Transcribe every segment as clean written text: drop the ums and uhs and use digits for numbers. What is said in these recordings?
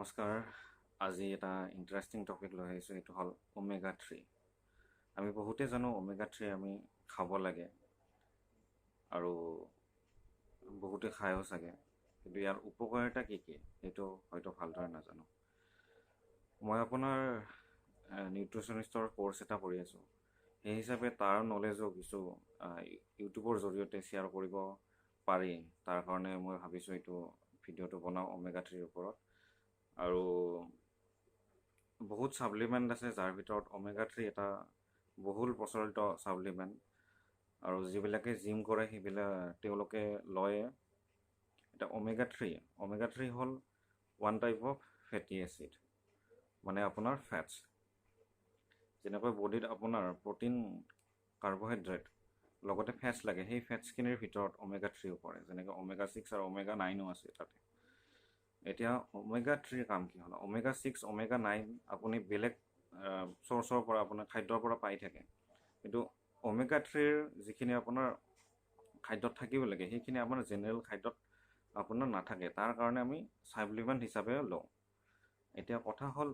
নমস্কাৰ। আজি এটা ইণ্টাৰেষ্টিং টপিক লৈ আহিছোঁ, সেইটো হ'ল ওমেগা 3। আমি বহুতে জানো ওমেগা 3 আমি খাব লাগে আৰু বহুতে খায়ো চাগে, কিন্তু ইয়াৰ উপকাৰিতা কি কি সেইটো হয়তো ভালদৰে নাজানো। মই আপোনাৰ নিউট্ৰিচনিষ্টৰ ক'ৰ্চ এটা কৰি আছোঁ, সেই হিচাপে তাৰ নলেজো কিছু ইউটিউবৰ জৰিয়তে শ্বেয়াৰ কৰিব পাৰি। তাৰ কাৰণে মই ভাবিছোঁ এইটো ভিডিঅ'টো বনাওঁ ওমেগা 3ৰ ওপৰত। আৰু বহুত ছাপ্লিমেণ্ট আছে, যাৰ ভিতৰত ওমেগা 3 এটা বহুল প্ৰচলিত ছাপ্লিমেণ্ট, আৰু যিবিলাকে জিম কৰে সেইবিলাক তেওঁলোকে লয়। এতিয়া ওমেগা 3 হ'ল one type of fatty acid, মানে আপোনাৰ ফেটছ। যেনেকৈ বডিত আপোনাৰ প্ৰ'টিন, কাৰ্বহাইড্ৰেট লগতে ফেটছ লাগে, সেই ফেটছখিনিৰ ভিতৰত ওমেগা 3ও পৰে, যেনেকৈ ওমেগা 6 আৰু ওমেগা 9ও আছে তাতে। এতিয়া ওমেগা 3ৰ কাম কি হ'ল? ওমেগা 6, ওমেগা 9 আপুনি বেলেগ চ'ৰ্চৰ পৰা, আপোনাৰ খাদ্যৰ পৰা পাই থাকে, কিন্তু ওমেগা 3ৰ যিখিনি আপোনাৰ খাদ্যত থাকিব লাগে সেইখিনি আপোনাৰ জেনেৰেল খাদ্যত আপোনাৰ নাথাকে। তাৰ কাৰণে আমি ছাপ্লিমেণ্ট হিচাপে লওঁ। এতিয়া কথা হ'ল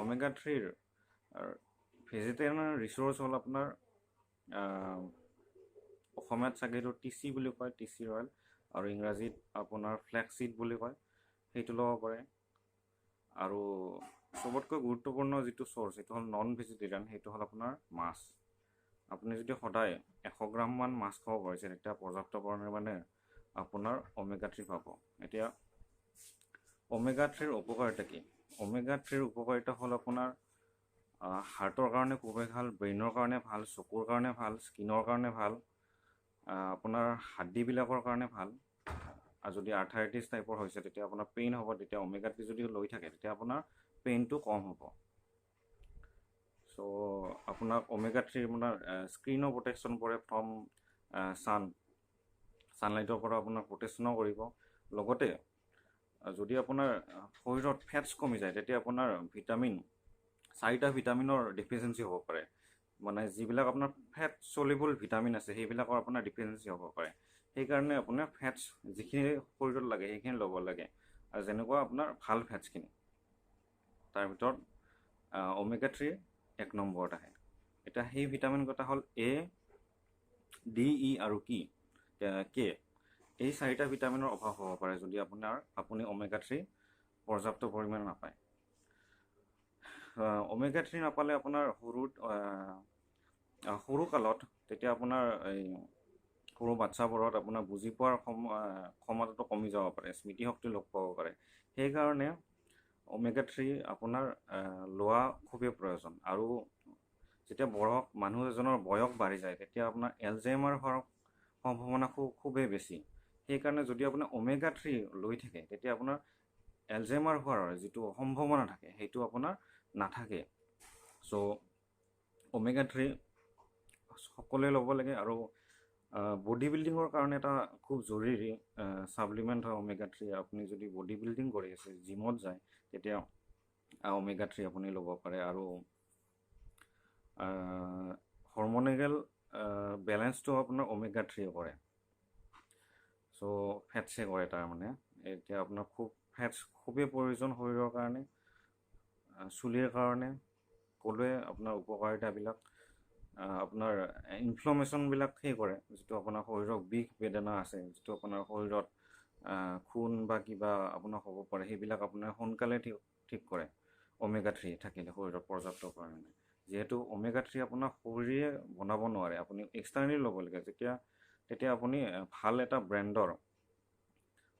ওমেগা 3ৰ ভেজিটেৰিয়ান ৰিচ'ৰ্চ হ'ল আপোনাৰ অসমীয়াত চাগে এইটো টিচি বুলি কয়, টিচি অইল, আৰু ইংৰাজীত আপোনাৰ ফ্লেক্সিড বুলি কয়, সেইটো ল'ব পাৰে। আৰু চবতকৈ গুৰুত্বপূৰ্ণ যিটো চ'ৰ্চ সেইটো হ'ল নন ভেজিটেৰিয়ান, সেইটো হ'ল আপোনাৰ মাছ। আপুনি যদি সদায় 100 গ্ৰামমান মাছ খাব পাৰিছে তেতিয়া পৰ্যাপ্ত পৰিমাণে আপোনাৰ ওমেগা 3 পাব। এতিয়া ওমেগা 3ৰ উপকাৰিতা কি? ওমেগা 3ৰ উপকাৰিতা হ'ল আপোনাৰ হাৰ্টৰ কাৰণে খুবেই ভাল, ব্ৰেইনৰ কাৰণে ভাল, চকুৰ কাৰণে ভাল, স্কিনৰ কাৰণে ভাল, আপোনাৰ হাড্ডিবিলাকৰ কাৰণে ভাল। আৰু যদি আৰ্থৰাইটিছ টাইপৰ হৈছে তেতিয়া আপোনাৰ পেইন হ'ব, তেতিয়া ওমেগা 3 যদি লৈ থাকে তেতিয়া আপোনাৰ পেইনটো কম হ'ব। চ' আপোনাক ওমেগা 3 আপোনাৰ স্ক্ৰীণো প্ৰটেকশ্যন কৰে ফ্ৰম ছানলাইটৰ পৰা আপোনাক প্ৰটেকশ্যনো কৰিব। লগতে যদি আপোনাৰ শৰীৰত ফেটছ কমি যায় তেতিয়া আপোনাৰ ভিটামিন, 4টা ভিটামিনৰ ডেফিচিয়েঞ্চি হ'ব পাৰে, মানে যিবিলাক আপোনাৰ ফেট চলিবল ভিটামিন আছে সেইবিলাকৰ আপোনাৰ ডেফিচিয়েঞ্চি হ'ব পাৰে। সেইকাৰণে আপোনাৰ ফেটছ যিখিনি শৰীৰত লাগে সেইখিনি ল'ব লাগে, আৰু যেনেকুৱা আপোনাৰ ভাল ফেটছখিনি, তাৰ ভিতৰত ওমেগা 3 1 নম্বৰত আহে। এতিয়া সেই ভিটামিনকেইটা হ'ল এ, ডি, ই আৰু কে। এই 4টা ভিটামিনৰ অভাৱ হ'ব পাৰে যদি আপুনি ওমেগা 3 পৰ্যাপ্ত পৰিমাণে নাপায়। ওমেগা 3 নাপালে আপোনাৰ সৰুকালত তেতিয়া আপোনাৰ এই সৰু বাচ্ছাবোৰত আপোনাৰ বুজি পোৱাৰ ক্ষমতাটো কমি যাব পাৰে, স্মৃতিশক্তি লোপ পাব পাৰে। সেইকাৰণে ওমেগা 3 আপোনাৰ লোৱা খুবেই প্ৰয়োজন। আৰু যেতিয়া বয়স, মানুহ এজনৰ বয়স বাঢ়ি যায় তেতিয়া আপোনাৰ এলজাইমাৰ হোৱাৰ সম্ভাৱনা খুবেই বেছি। সেইকাৰণে যদি আপোনাৰ ওমেগা 3 লৈ থাকে তেতিয়া আপোনাৰ এলজাইমাৰ হোৱাৰ যিটো সম্ভাৱনা থাকে সেইটো আপোনাৰ নাথাকে। চ' ওমেগা 3 সকলোৱে ল'ব লাগে। আৰু বডি বিল্ডিঙৰ কাৰণে এটা খুব জৰুৰী ছাপ্লিমেণ্ট হয় ওমেগা 3। আপুনি যদি বডি বিল্ডিং কৰি আছে, জিমত যায়, তেতিয়া ওমেগা 3 আপুনি ল'ব পাৰে। আৰু হৰমনেল বেলেঞ্চটো আপোনাৰ ওমেগা 3 কৰে, চ' ফেটছে কৰে তাৰমানে। এতিয়া আপোনাৰ খুব ফেটছ খুবেই প্ৰয়োজন শৰীৰৰ কাৰণে, চুলিৰ কাৰণে ক'লোৱে আপোনাৰ উপকাৰিতাবিলাক, আপোনাৰ ইনফ্লেমেশ্যনবিলাক সেই কৰে, যিটো আপোনাৰ শৰীৰৰ বিষ বেদনা আছে, যিটো আপোনাৰ শৰীৰত খুন বা কিবা আপোনাৰ হ'ব পাৰে, সেইবিলাক আপোনাৰ সোনকালে ঠিক কৰে ওমেগা 3 থাকিলে শৰীৰত পৰ্যাপ্ত পৰিমাণে। যিহেতু ওমেগা 3 আপোনাৰ শৰীৰে বনাব নোৱাৰে, আপুনি এক্সটাৰ্নেলি ল'ব লাগে। তেতিয়া আপুনি ভাল এটা ব্ৰেণ্ডৰ,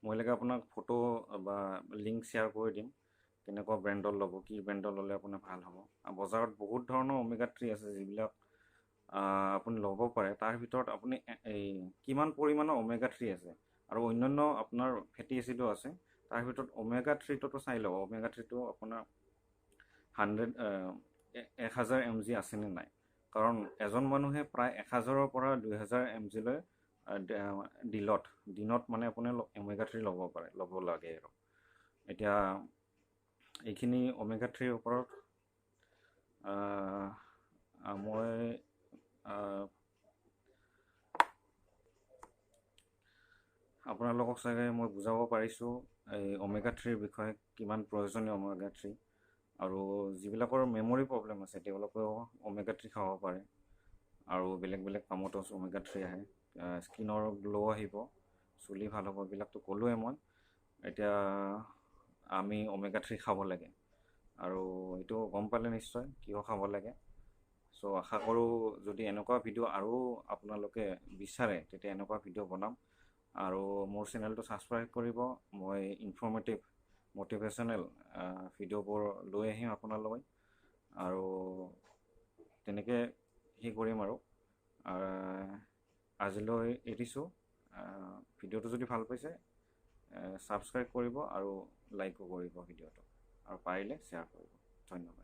মই লাগে আপোনাক ফটো বা লিংক শ্বেয়াৰ কৰি দিম, কেনেকুৱা ব্ৰেণ্ডৰ ল'ব, কি ব্ৰেণ্ডৰ ল'লে আপোনাৰ ভাল হ'ব। বজাৰত বহুত ধৰণৰ ওমেগা 3 আছে যিবিলাক আপুনি ল'ব পাৰে। তাৰ ভিতৰত আপুনি এই কিমান পৰিমাণৰ ওমেগা 3 আছে আৰু অন্যান্য আপোনাৰ ফেটি এচিডো আছে, তাৰ ভিতৰত ওমেগা 3টোতো চাই ল'ব। ওমেগা 3টো আপোনাৰ 1000 mg আছেনে নাই, কাৰণ এজন মানুহে প্ৰায় 1000ৰ পৰা 2000 mg লৈ দিনত মানে আপুনি ওমেগা 3 ল'ব পাৰে, ল'ব লাগে। আৰু এতিয়া এইখিনি ওমেগা 3ৰ ওপৰত মই আপোনালোকক চাগে মই বুজাব পাৰিছোঁ এই ওমেগা 3ৰ বিষয়ে, কিমান প্ৰয়োজনীয় ওমেগা 3। আৰু যিবিলাকৰ মেমৰি প্ৰব্লেম আছে তেওঁলোকেও ওমেগা 3 খাব পাৰে। আৰু বেলেগ বেলেগ কামতো ওমেগা 3 আহে, স্কিনৰ গ্ল' আহিব, চুলি ভাল হ'ব, এইবিলাকতো ক'লোৱে মই। এতিয়া আমি ওমেগা 3 খাব লাগে আৰু এইটো গম পালে নিশ্চয় কিয় খাব লাগে। চ' আশা কৰোঁ যদি এনেকুৱা ভিডিঅ' আৰু আপোনালোকে বিচাৰে তেতিয়া এনেকুৱা ভিডিঅ' বনাম। আৰু মোৰ চেনেলটো ছাবস্ক্ৰাইব কৰিব, মই ইনফৰ্মেটিভ মটিভেশ্যনেল ভিডিঅ'বোৰ লৈ আহিম আপোনালৈ আৰু তেনেকৈ সেই কৰিম। আৰু আজিলৈ এৰিছোঁ। ভিডিঅ'টো যদি ভাল পাইছে ছাবস্ক্ৰাইব কৰিব আৰু লাইকো কৰিব ভিডিঅ'টো, আৰু পাৰিলে শ্বেয়াৰ কৰিব। ধন্যবাদ।